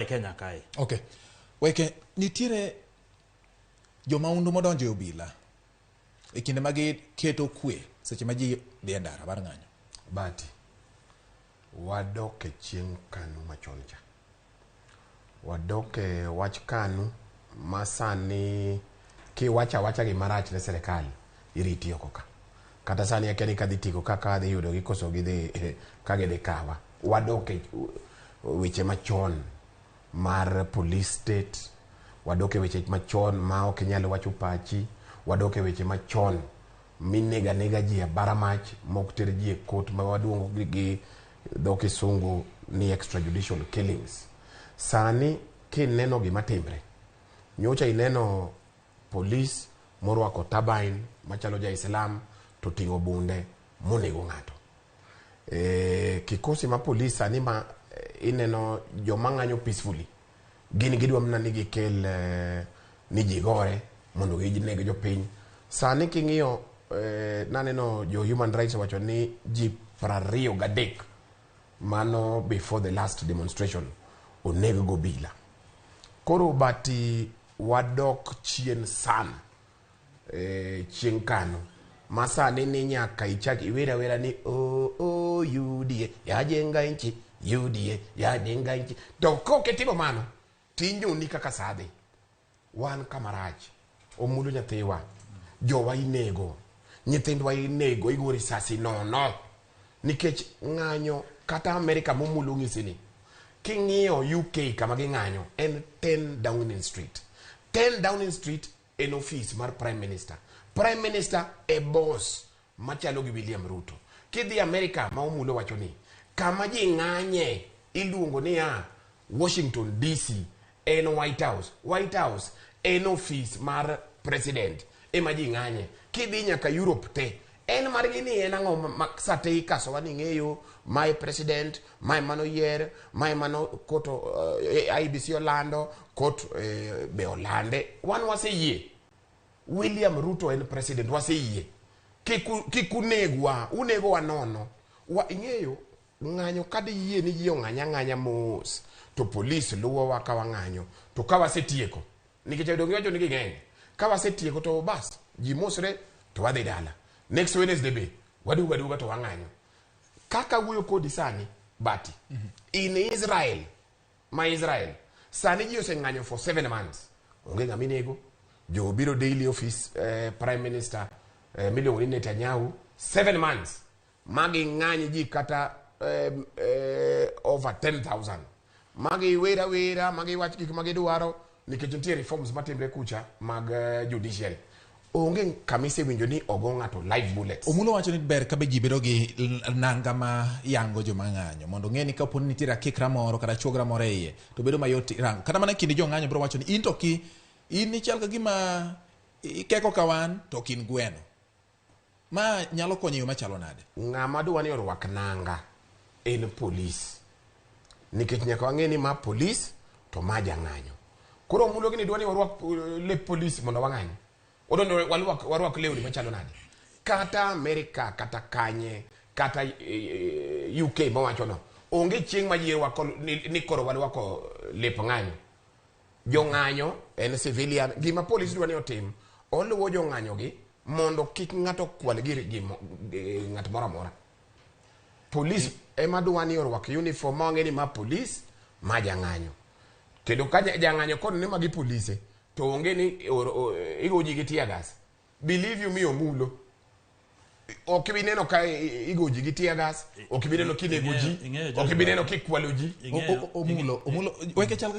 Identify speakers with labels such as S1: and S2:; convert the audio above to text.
S1: E Kenya kae.
S2: Okay. Weke, nitiere jomaundu modonjo e obila e kinde ma giketo kwe seche ma ji dhi e ndara mar ng'anyo.
S3: Bati, wadok e chieng' Kanu machon cha. Wadok e wach Kanu ma sani kiwacho awacha gima rach ne sirkal iriti oko ka. Kata sani akia ni kadhi tieko ka ka adhi yudogi koso gidhi ka gidhi kawa. Wadok e weche machon mar police state, wadok e weche machon ma ok inyal wacho pachi, wadok e weche machon minego anega ji e bara mach mok ter ji e court ma waluongo gi dho kisungu ni extrajudicial killings. Sani kineno gima timre, nyocha ineno polis morwako turban machalo ja Islam to ting'o bunde monego ng'ato. E, kikosi ma polis sani ma ineno joma ng'anyo peacefully gin gidwa mana ni gikel ni ji gore mondo gineg jopiny. Sani king'iyo naneno jo human rights owacho ni ji 23 mano before the last demonstration oneg gobila. Koro bati wadok chien sana chieng' kano ma sani ni nyaka ichak iwer awera ni o o UDA yajenga nchi UDA yajenga nchi to kok itimo mano tinyoni kaka saa dhi. Wan kama rach omulo nyathiwa jowa inego nyithindwa inego igo risasi nono nikech ng'anyo kata Amerika momulo ng'isi ni king'iyo UK kama ging'anyo en 10 Downing Street. 10 Downing Street en ofis mar Prime Minister. Prime Minister e boss machalo gi William Ruto. Kidhi Amerika ma omulo wacho ni kama ji ng'anye iluongo niya Washington DC en White House. White House en ofis mar president ema ji ng'anye. Kidhi nyaka Europe te en margi ni en ang'o ma sate ikasowa ni ng'eyo mae president mae mano yier mae mano court IEBC olando court be olande wan waseyie William Ruto en president waseyie kik unegwa unegowa nono wa ing'eyo ng'anyo kadiyie ni ji ong'any ang'anya mos to polis luwowa ka wang'anyo to ka wasetieko nikech donge iwacho ni ging'eny ka wasetieko to bas ji mosre to wadhi dala next Wednesday be waduogo aduoga to wang'anyo kaka wuoyo kodi sani bati in Israel ma Israel sani ji oseng'anyo for 7 months onge ng'ama inego jo biro daily office prime minister miluongo ni Netanyahu 7 months magi ng'any ji kata over 10,000 magi wer awera magi wach gik magidwaro nikech nitie reforms matimre kucha mag judiciary onge kama isewinjo ni ogo ng'ato live bullets.
S2: Omulo wacho ni ber ka be ji bedo gi nanga ma yango joma ng'anyo mondo ong'e ni kapo ni nitiere akikra moro kata chuogra moro e iye to bedo mayot rango. Kata mana e kind jong'anyo biro wacho ni in to ki in ichal ka gima ikeko ka wan to ok in gweno. Ma nyalo konyo e yo machalo nade?
S3: Ng'ama dwa ni orwak nanga en polis. Nikech nyaka wang'e ni ma polis to ma jang'anyo. Koro omulo gini dwa ni warwak lep polis mondo wang'any. Odwa ni warwak lewni machalo nade? Kata Amerika, kata kanye, kata UK mawacho no. Onge chieng' ma ji rwako ni koro warwako lep ng'anyo. Jong'anyo en civilian. Gima polis dwa ni otim, oluwo jong'anyo gi mondo kik ng'ato kwal gir ng'at moro amora. Polis ema dwa ni orwak uniform ma wang'e ni ma polis, ma jang'anyo. Kendo ka jang'anyo koneno ni magi polise, to onge ni igo ji gi tear gas. Believe you me omulo. Ok ibi neno ka igo ji gi tear gas, ok ibi neno kinego ji, ok ibi neno kikwalo ji.
S2: Omulo, omulo, weke chal